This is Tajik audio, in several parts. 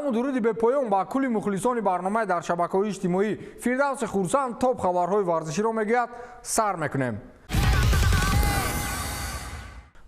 Салому дуруди бепоён ба кулли мухлисони барномаи дар шабакаҳои иҷтимоӣ. Фирдавси Хурсанд топ хабарҳои варзиширо мегӯяд. Сар мекунем.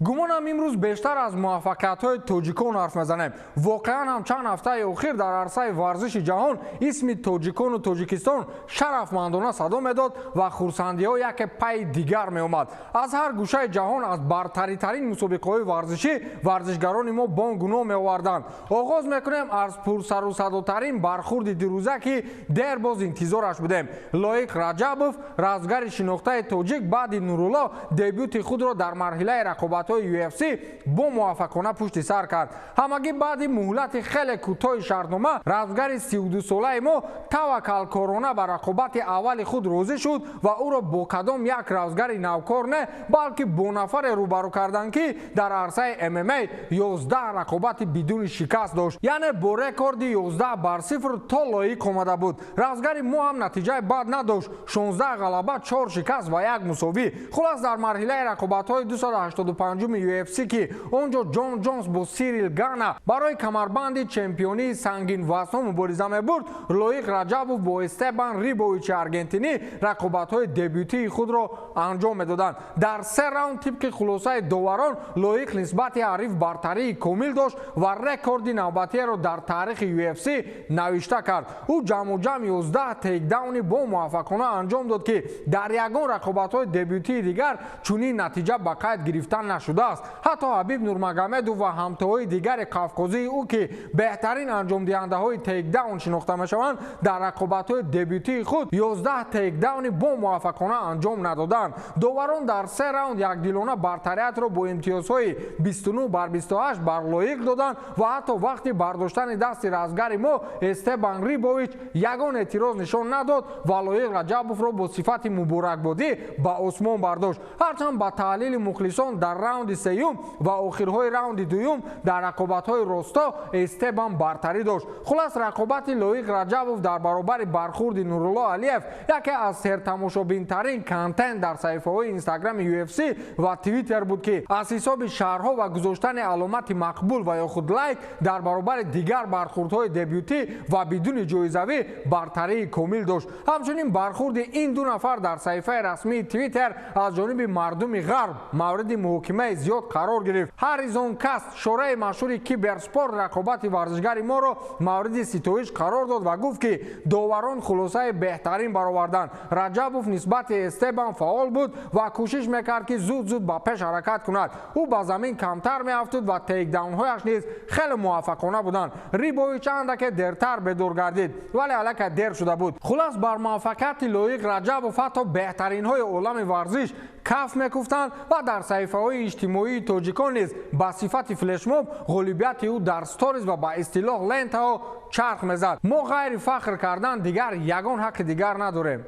Гумонам, имрӯз бештар аз муваффақиятҳои тоҷикон ҳарф мезанем. Воқеан ҳам, чанд ҳафтаи охир дар арсаи варзиши ҷаҳон исми тоҷикону Тоҷикистон шарафмандона садо медод ва хурсандиҳо яке пайи дигар меомад. Аз ҳар гӯшаи ҷаҳон, аз бартаритарин мусобиқаҳои варзишӣ варзишгарони мо бонгуно меоварданд. Оғоз мекунем аз пурсарусадотарин бархурди дирӯза, ки дер боз интизораш будем. Лоиқ Раҷабов, размгари шинохтаи тоҷик, баъди Нурулло дебюти худро дар марҳилаи рақобат UFC бо муваффақона пушти сар кард. Ҳамагӣ баъди муҳлати хеле кӯтоҳи шартнома размгари 32-солаи мо таваккалкорона ба рақобати аввали худ розӣ шуд ва ӯро бо кадом як размгари навкор не, балки бо нафаре рӯбарӯ карданд, ки дар арсаи ММА 11 рақобати бидуни шикаст дошт, яъне бо рекорди 11-0 то Лоиқ омада буд. Размгари мо ҳам натиҷаи бад надошт: 16 ғалаба, 4 шикаст ва як мусовӣ. Хулас, дар марҳилаи рақобатҳои 285 UFC, ки он ҷо Ҷон Ҷонс бо Сирил Гана барои камарбанди чемпионии сангинвазнҳо мубориза мебурд, Лоиқ Раҷабов бо Эстебан Рибовичи аргентинӣ рақобатҳои дебютии худро анҷом медоданд. Дар се раунд, тибқи хулосаи доварон, Лоиқ нисбати ҳариф бартарии комил дошт ва рекорди навбатиеро дар таърихи UFC навишта кард. Ӯ ҷамъу ҷамъ 11 тейкдауни бо муваффақона анҷом дод, ки дар ягон рақобатҳои дебютии дигар чунин натиҷа ба қайд гирифта нашудааст. Ҳатто Ҳабиб Нурмагомедов ва ҳамтоҳои дигари қавқозии ӯ, ки беҳтарин анҷомдиҳандаҳои тейкдаун шинохта мешаванд, дар рақобатҳои дебютии худ 11 тейкдауни бо муваффақона анҷом надоданд. Доварон дар се раунд якдилона бартариятро бо имтиёзҳои 29-28 бар Лоиқ доданд ва ҳатто вақти бардоштани дасти размгари мо Эстебан Рибович ягон эътироз нишон надод ва Лоиқ Раҷабовро бо сифати муборакбодӣ ба осмон бардошт. Ҳарчанд ба таҳлили мухлисон, дар раунди сеюм ва охирҳои раунди дуюм дар рақобатҳои росто Эстебан бартарӣ дошт. Хулас, рақобати Лоиқ Раҷабов дар баробари бархурди Нурулло Алиев яке аз сертамошобинтарин контент дар саҳифаҳои Инстаграми UFC ва Твиттер буд, ки аз ҳисоби шарҳҳо ва гузоштани аломати мақбул ва ё худ лайк дар баробари дигар бархурдҳои дебютӣ ва бидуни ҷоизавӣ бартарии комил дошт. Ҳамчунин бархурди ин ду нафар дар саҳифаи расмии Твиттер аз ҷониби мардуми ғарб мавриди муҳокимаи зиёд қарор гирифт. Ҳарризон Каст, шораи машҳури киберспорт, рақобати варзишгари моро мавриди ситоиш қарор дод ва гуфт, ки доварон хулосаи беҳтарин бароварданд. Раҷабов нисбати Эстебан фаъол буд ва кӯшиш мекард, ки зуд зуд ба пеш ҳаракат кунад. Ӯ ба замин камтар меафтуд ва тейкдаунҳояш низ хеле муваффақона буданд. Рибович андаке дертар бедор гардид, вале аллакай дер шуда буд. Хулас, бар муваффақияти Лоиқ Раҷабов ҳатто беҳтаринҳои олами варзиш каф мекуфтанд ва дар саҳифаҳои иҷтимоии тоҷикон низ ба сифати флешмоб ғолибияти ӯ дар сторис ва ба истилоҳ лентаҳо чарх мезад. Мо ғайри фахр кардан дигар ягон ҳаққи дигар надорем.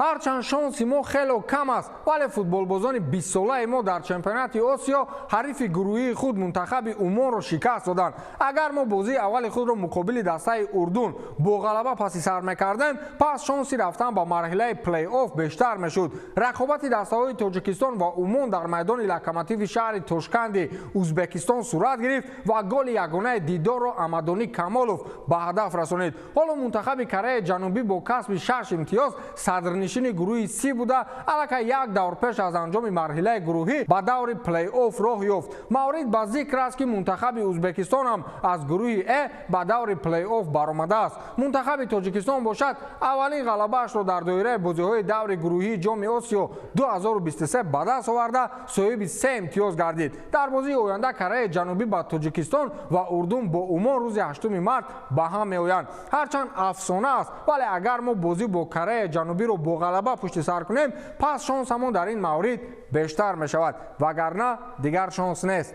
Ҳарчанд шонси мо хело кам аст, вале футболбозони 20-солаи мо дар чемпионати Осиё ҳарифи гурӯҳии худ, мунтахаби Умонро шикаст доданд. Агар мо бозии аввали худро муқобили дастаи Урдун бо ғалаба паси сар мекардем, пас шонси рафтан ба марҳилаи плей-офф бештар мешуд. Рақобати дастаҳои Тоҷикистон ва Умон дар майдони Локомотиви шаҳри Тошканди Узбекистон сурат гирифт ва голи ягонаи дидорро Амадонӣ Камолов ба ҳадаф расонид. Ҳоло мунтахаби Кореяи Ҷанубӣ бо касби шаш имтиёз садрнишини гурӯҳи Си буда, аллакай як давр пеш аз анҷоми марҳилаи гурӯҳӣ ба даври плей-офф роҳ ёфт. Маврид ба зикр аст, ки мунтахаби Узбекистон ҳам аз гурӯҳи Э ба даври плей-офф баромадааст. Мунтахаби Тоҷикистон бошад, аввалин ғалабаашро дар доираи бозиҳои даври гурӯҳии Ҷоми Осиё 2023 ба даст оварда, соҳиби се имтиёз гардид. Дар бозии оянда Кореяи Ҷанубӣ ба Тоҷикистон ва Урдун бо Умон рӯзи 8 март ба ҳам меоянд. Ҳарчанд афсона аст, вале агар мо бозӣ бо Кореяи Ҷанубиро бо ғалаба пушти сар кунем, пас шонсамон дар ин маврид бештар мешавад, вагарна дигар шонс нест.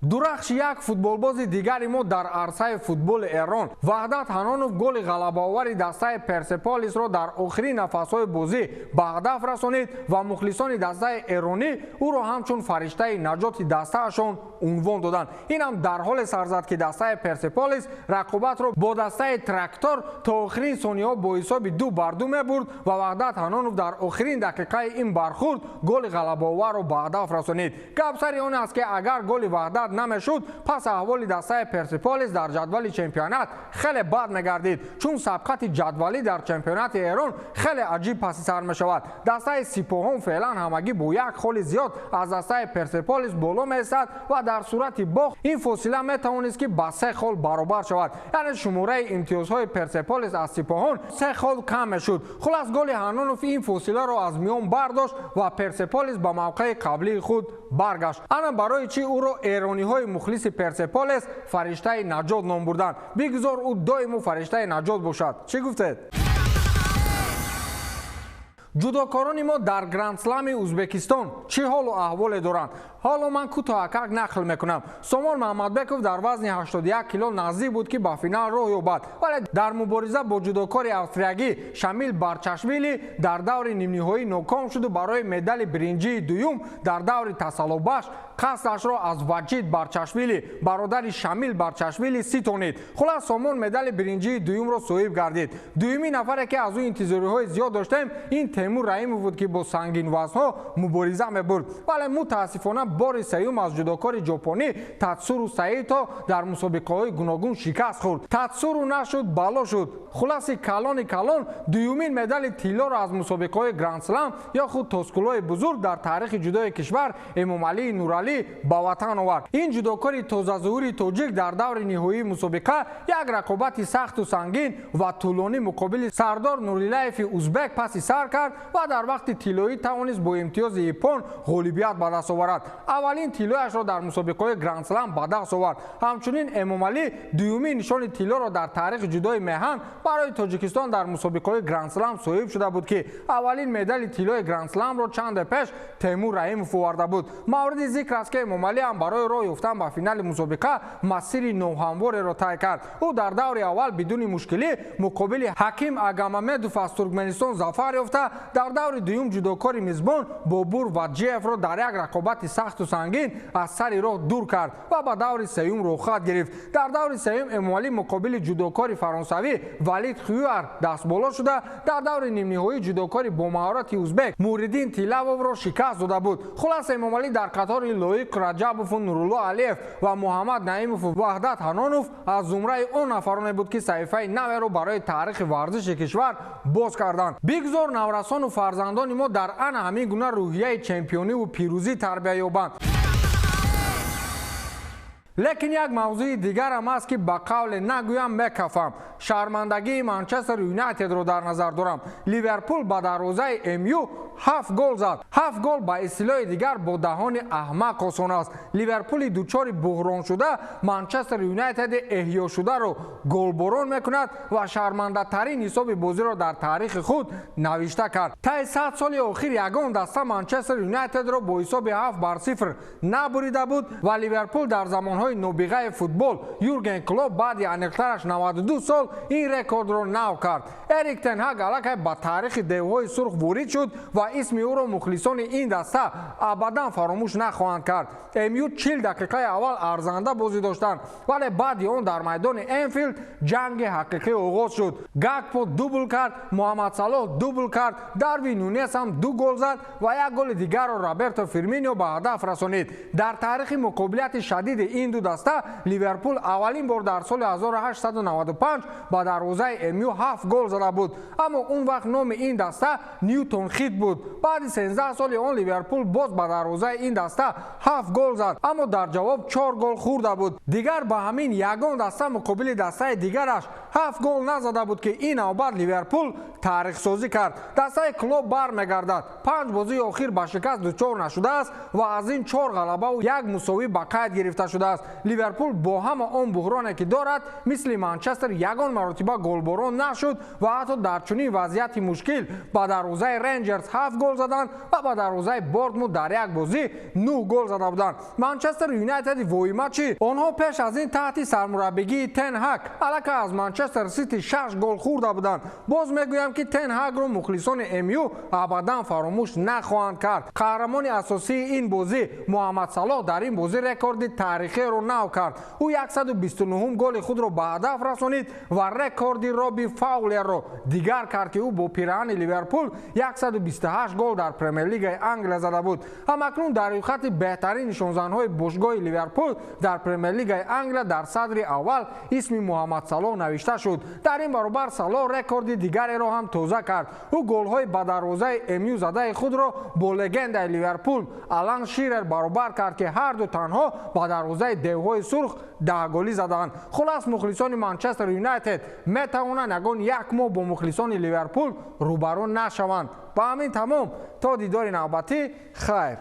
Дурахши як футболбози дигари мо дар арсаи футболи Эрон. Ваҳдат Ҳанонов голи ғалабаовари дастаи Персеполисро дар охирин нафасҳои бозӣ ба ҳадаф расонид ва мухлисони дастаи эронӣ ӯро ҳамчун фариштаи наҷоти дастаашон унвон доданд. Ин ҳам дар ҳоле сар зад, ки дастаи Персеполис рақобатро бо дастаи Трактор то охирин сониҳо бо ҳисоби 2-2 мебурд ва Ваҳдат Ҳанонов дар охирин дақиқаи ин бархурд голи ғалабаоварро ба ҳадаф расонид. Гап сари он аст, ки агар голи Ваҳдат намешуд, пас аҳволи дастаи Персеполис дар ҷадвали чемпионат хеле бад мегардид, чун сабқати ҷадвалӣ дар чемпионати Эрон хеле аҷиб паси сар мешавад. Дастаи Сипоҳон феълан ҳамагӣ бо як холи зиёд аз дастаи Персеполис боло меистад ва дар сурати бохт ин фосила метавонист, ки ба 3 хол баробар шавад, яъне шумораи имтиёзҳои Персеполис аз Сипоҳон 3 хол кам мешуд. Хулас, голи Ҳанонов ин фосиларо аз миён бардошт ва Персеполис ба мавқеи қаблии худ баргашт. Ана барои чӣ ӯро эрониҳои мухлиси Персеполис фариштаи наҷот ном бурданд. Бигзор ӯ доиму фариштаи наҷот бошад. Чӣ гуфтед? Ҷудокорони мо дар Грандслами Узбекистон чӣ ҳолу аҳволе доранд? Ҳоло ман кӯтоҳакак нақл мекунам. Сомон Маҳмадбеков дар вазни 81 кило наздик буд, ки ба финал роҳ ёбад, вале дар мубориза бо ҷудокори австриягӣ Шамил Барчашвили дар даври нимниҳоӣ ноком шуду барои медали биринҷии дуюм дар даври тасаллобахш қасдашро аз Ваҷид Барчашвили, бародари Шамил Барчашвили, ситонид. Хулас, Сомон медали биринҷии дуюмро соҳиб гардид. Дуюмин нафаре, ки аз ӯ интизориҳои зиёд доштем, ин Темур Раимов буд, ки бо сангинвазнҳо мубориза мебурд, вале мутаассифона бори сеюм аз ҷудокори ҷопонӣ Татсуру Саито дар мусобиқаҳои гуногун шикаст хӯрд. Татсуру нашуд, бало шуд. Хуласи калони калон, дуюмин медали тиллоро аз мусобиқаҳои Грандслам ё худ тоскулои бузург дар таърихи ҷудои кишвар Эмомалии Нуралӣ ба ватан овард. Ин ҷудокори тозазуҳури тоҷик дар даври ниҳоии мусобиқа як рақобати сахту сангин ва тӯлонӣ муқобили Сардор Нурилаеви узбек паси сар кард ва дар вақти тиллоӣ тавонист бо имтиёзи иппон ғолибият ба даст оварад. Аввалин тиллояшро дар мусобиқаҳои Грандслам ба даст овард. Ҳамчунин Эмомалӣ дуюмин нишони тиллоро дар таърихи ҷудои меҳан барои Тоҷикистон дар мусобиқаҳои Грандслам соҳиб шуда буд, ки аввалин медали тиллои Грандсламро чанде пеш Темур Раимов оварда буд. Мавриди зикр аст, ки Эмомалӣ ҳам барои роҳ ёфтан ба финали мусобиқа масири ноҳамвореро тай кард. Ӯ дар даври аввал бидуни мушкилӣ муқобили Ҳаким Агамамедов аз Туркменистон зафар ёфта, дар даври дуюм ҷудокори мизбон Бобур Ваҷиевро дар як рақобати сахту сангин аз сари роҳ дур кард ва ба даври сеюм роҳхат гирифт. Дар даври сеюм Эмомалӣ муқобили ҷудокори фаронсавӣ Валид Хюар дастболо шуда, дар даври нимниҳоӣ ҷудокори бомаҳорати узбек Муриддин Тилавовро шикаст дода буд. Хулас, Эмомалӣ дар қатори Лоиқ Раҷабову Нурулло Алиев ва Муҳаммад Наимову Ваҳдат Ҳанонов аз зумраи он нафароне буд, ки саҳифаи наверо барои таърихи варзиши кишвар боз карданд. Бигзор наврасону фарзандони мо дар ана ҳамин гуна рӯҳияи чемпиониву пирӯзӣ тарбия ёбанд. Лекин як мавзӯи дигарам аст, ки ба қавле нагӯям, мекафам. Шармандагии Манчестер Юнайтедро дар назар дорам. Ливерпул ба дарвозаи МЮ 7 гол зад. 7 гол ба истилоҳи дигар бо даҳони аҳмақ осон аст. Ливерпули дучори буҳрон шуда Манчестер Юнайтеди эҳёшударо голборон мекунад ва шармандатарин ҳисоби бозиро дар таърихи худ навишта кард. Таи 100 соли охир ягон даста Манчестер Юнайтедро бо ҳисоби 7-0 набурида буд ва Ливерпул дар замонҳои нобиғаи футбол Юрген Клоп баъди аниқтараш 92 сол ин рекордро нав кард. Эрик тен Ҳаг аллакай ба таърихи девҳои сурх ворид шуд ва исми ӯро мухлисони ин даста абадан фаромӯш нахоҳанд кард. МЮ 40 дақиқаи аввал арзанда бозӣ доштанд, вале баъди он дар майдони Энфилд ҷанги ҳақиқӣ оғоз шуд. Гакпо дубл кард, Муҳаммад Салоҳ дубл кард, Дарвин Нунес ҳам 2 гол зад ва як голи дигарро Роберто Фирминио ба ҳадаф расонид. Дар таърихи муқобилияти шадиди ин ду даста Ливерпул аввалин бор дар соли 1895 ба дарвозаи МЮ 7 гол зада буд, аммо он вақт номи ин даста Ньютон Хит буд. Баъди 13 соли он Ливерпул боз ба дарвозаи ин даста 7 гол зад, аммо дар ҷавоб 4 гол хӯрда буд. Дигар ба ҳамин ягон даста муқобили дастаи дигараш 7 гол назада буд, ки ин навбат Ливерпул таърихсозӣ кард. Дастаи Клоп бармегардад. 5 бозии охир ба шикаст дучор нашудааст ва аз ин 4 ғалабаву 1 мусовӣ ба қайд гирифта шудааст. шудааст. Ливерпул бо ҳама он буҳроне, ки дорад, мисли Манчестер ягон маротиба голборон нашуд ва ҳатто дар чунин вазъияти мушкил ба дарвозаи Рейнҷерс ҳафт гол заданд ва ба дарвозаи Борнмут дар як бозӣ нӯҳ гол зада буданд. Манчестер Юнайтеди воима чӣ? Онҳо пеш аз ин таҳти сармураббигии Тен Ҳак аллакай аз Манчестер Сити шаш гол хӯрда буданд. Боз мегӯям, ки Тен Ҳакро мухлисони МЮ абадан фаромӯш нахоҳанд кард. Қаҳрамони асосии ин бозӣ, Муҳаммад Салоҳ, дар ин бозӣ рекорди таърихиро нав кард. Ӯ 129 голи худро ба ҳадаф расонид ва рекорди Робби Фаулерро дигар кард, ки ӯ бо пираҳани Ливерпул 128 гол дар Премер-лигаи Англия зада буд. Ҳамакнун дар рӯйхати беҳтарин нишонзанҳои бошгоҳи Ливерпул дар Премер-лигаи Англия дар садри аввал исми Муҳаммад Салоҳ навишта шуд. Дар ин баробар Салоҳ рекорди дигареро ҳам тоза кард. Ӯ голҳои ба дарвозаи МЮ задаи худро бо легендаи Ливерпул Алан Ширер баробар кард, ки ҳарду танҳо ба дарвозаи девҳои сурх 10 голӣ заданд. Хулас, мухлисони Манчестер Юнайтед метавонанд ягон як моҳ бо мухлисони Ливерпул рӯбарӯ нашаванд. Ба ҳамин тамом, то дидори навбатӣ, хайр.